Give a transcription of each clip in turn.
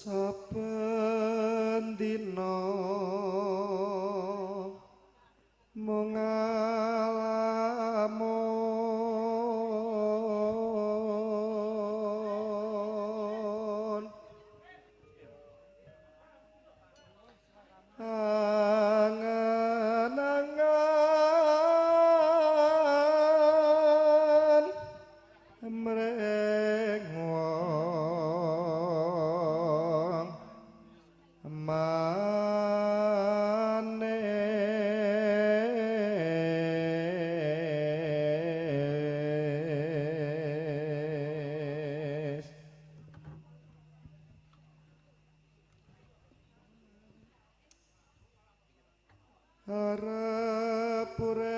Saben dina mung ngalamun, angen-angen mring wong manis. Arep urip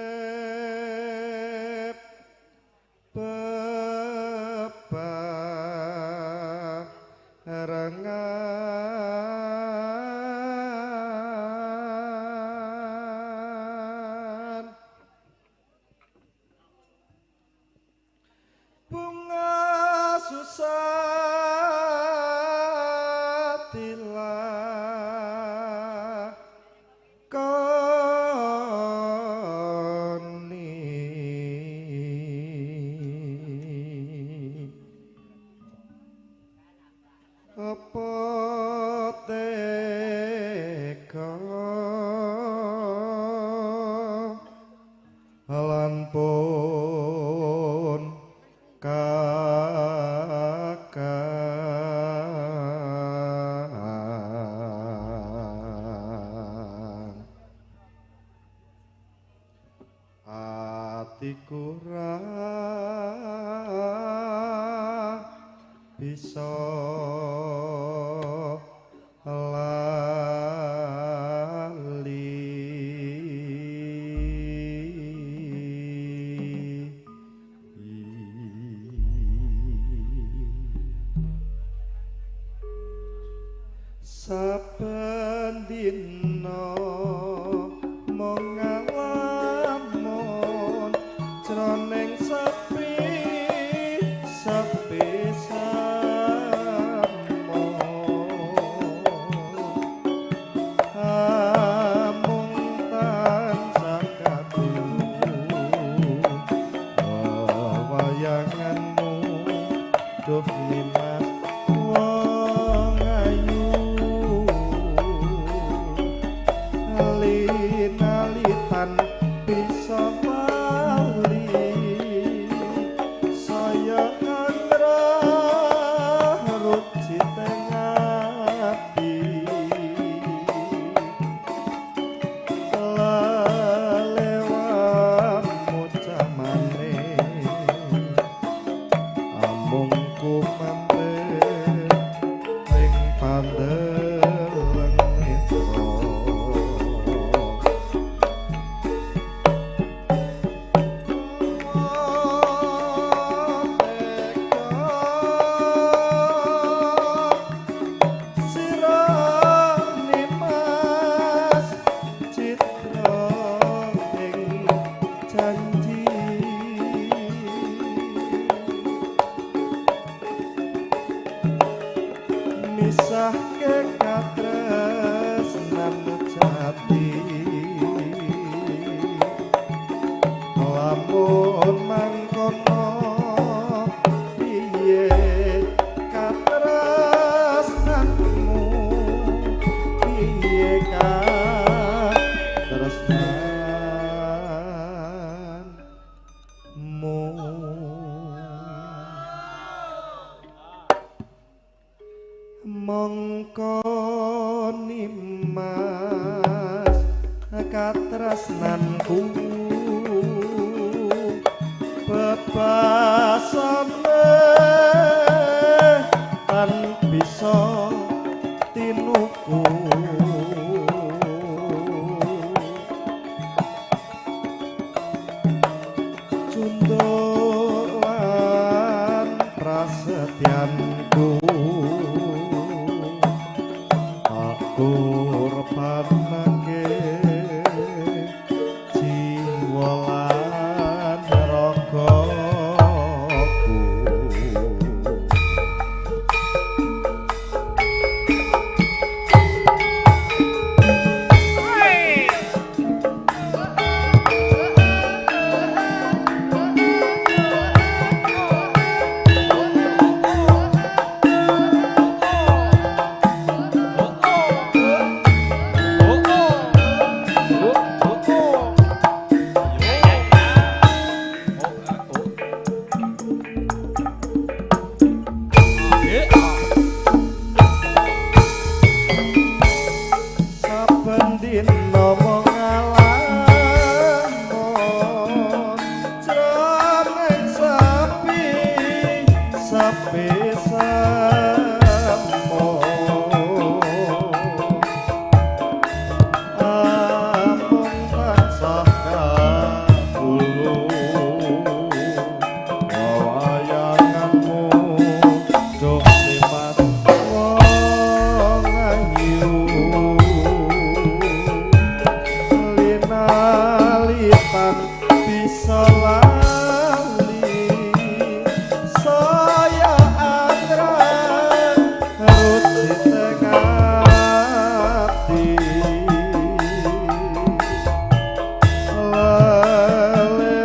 bebarengan, bunga susah dilakoni, apa tega lan pun kakang, atiku ra bisa lali. Saben dina mung ngalamun jroning sepi sepi samon, amung tansah kagungan wayanganmu duh nimas wong ayu, linalitan bisa wali saya angrah ruciteng ati, lelewamu camane amung kumandheng ing pandeleng netra. Mas citra ing janji, misahke katresnan jati, lamun mangkono piye katresnanmu, piye katresnanmu. Mongko nimas katresnanku bebasane tan bisa tinuku, cunduk lan prasetyanku tak korbanake jiwa lan ragaku. Saben dina mung ngalamun jroning sepi sepi semu. Amung tansah kabulu wayanganmu duh limat wong ayu linalitan bisa lali saya anggrek rucit ati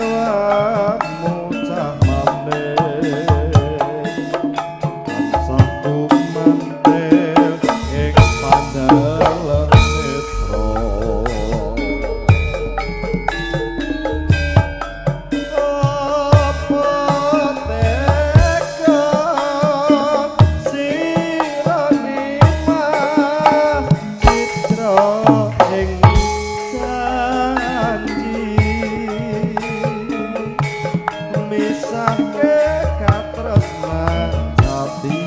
lelewamu cah manis tansah kumantil ing pandeleng netra. Apa tega sira Nimas Citra ing janji misahke katresnan jati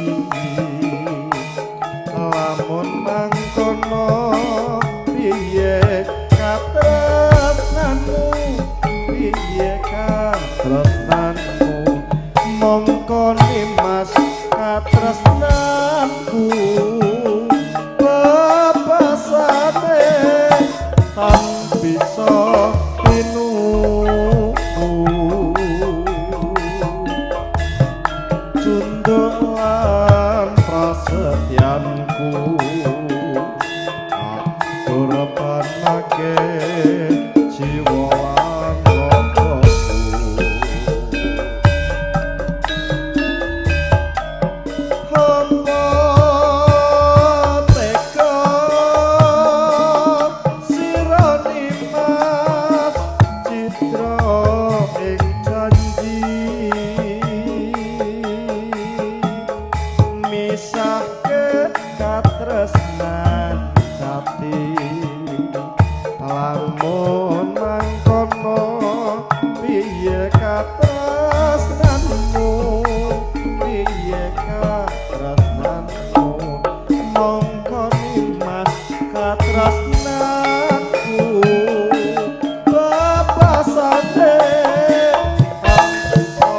lamun mangkono piye katresnanmu piye katresnanmu mongko Nimas katresnanku bebasane tan bisa tinuku cunduk lan prasetyanku tak korbanake jiwa lan ragaku. Apa tega sira Nimas Citra ing janji misahke katresnan jati lamun mangkono piye katresnanmu piye katresnanmu mongko Nimas katresnanku bebasane tan bisa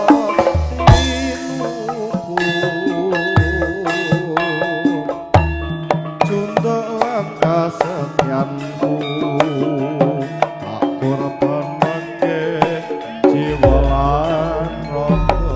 tinuku cunduk lan kasetyanku tak korbanake jiwa lan ragaku.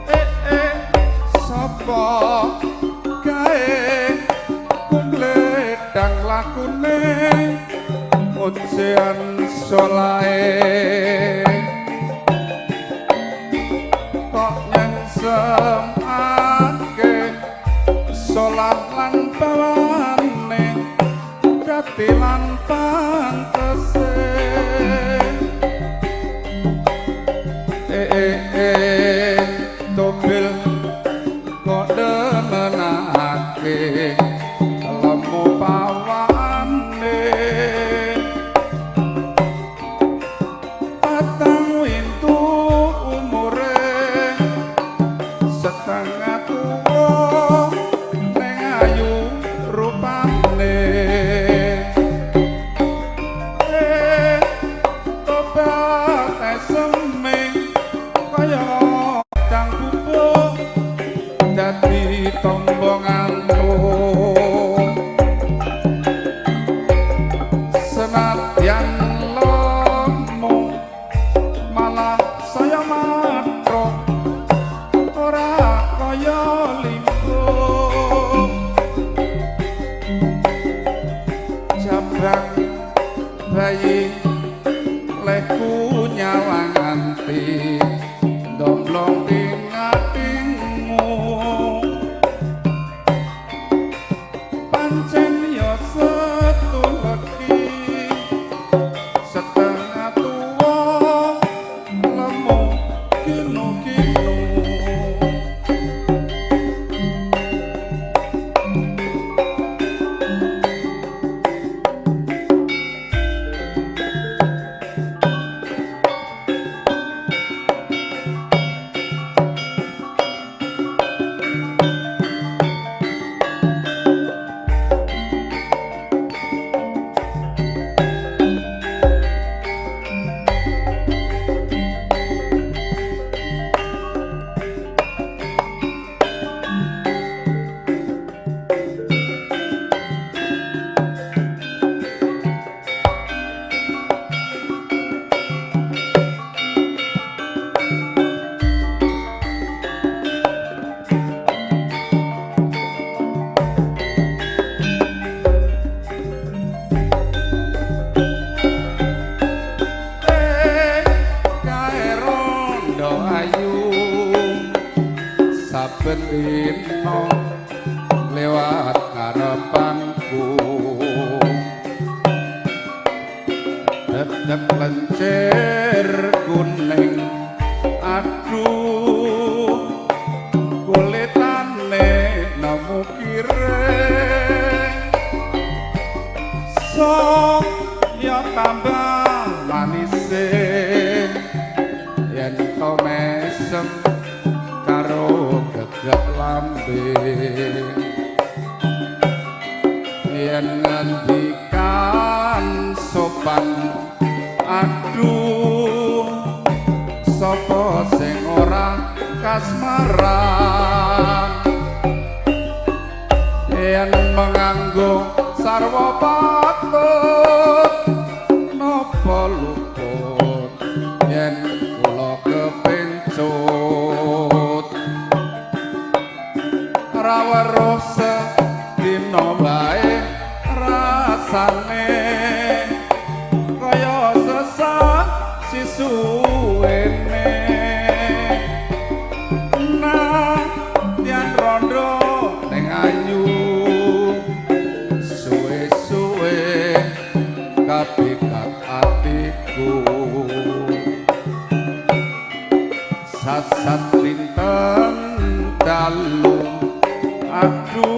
Eh eh sapa gawe kumledang lakune ocean solahe kok nyengsemake solah lan bawane dadi lan pantese. Eh eh eh tobil kok demenake lemu pawane patang wintu umure setengah tuwa ning ayu rupane. Kere sok ya tambah manise yen to mesem karo gegek lambe, yen ngendikan sopan, aduh, sapa sing ora kasmaran? Yen menganggo sarwa patut, napa luput yen kula kepencut? Ra weruh sedina wae, rasane kaya sesasi suwene. Nadyan rondo ning ayu, suwe-suwe kapikat atiku. Sasat linten dalu, aduh.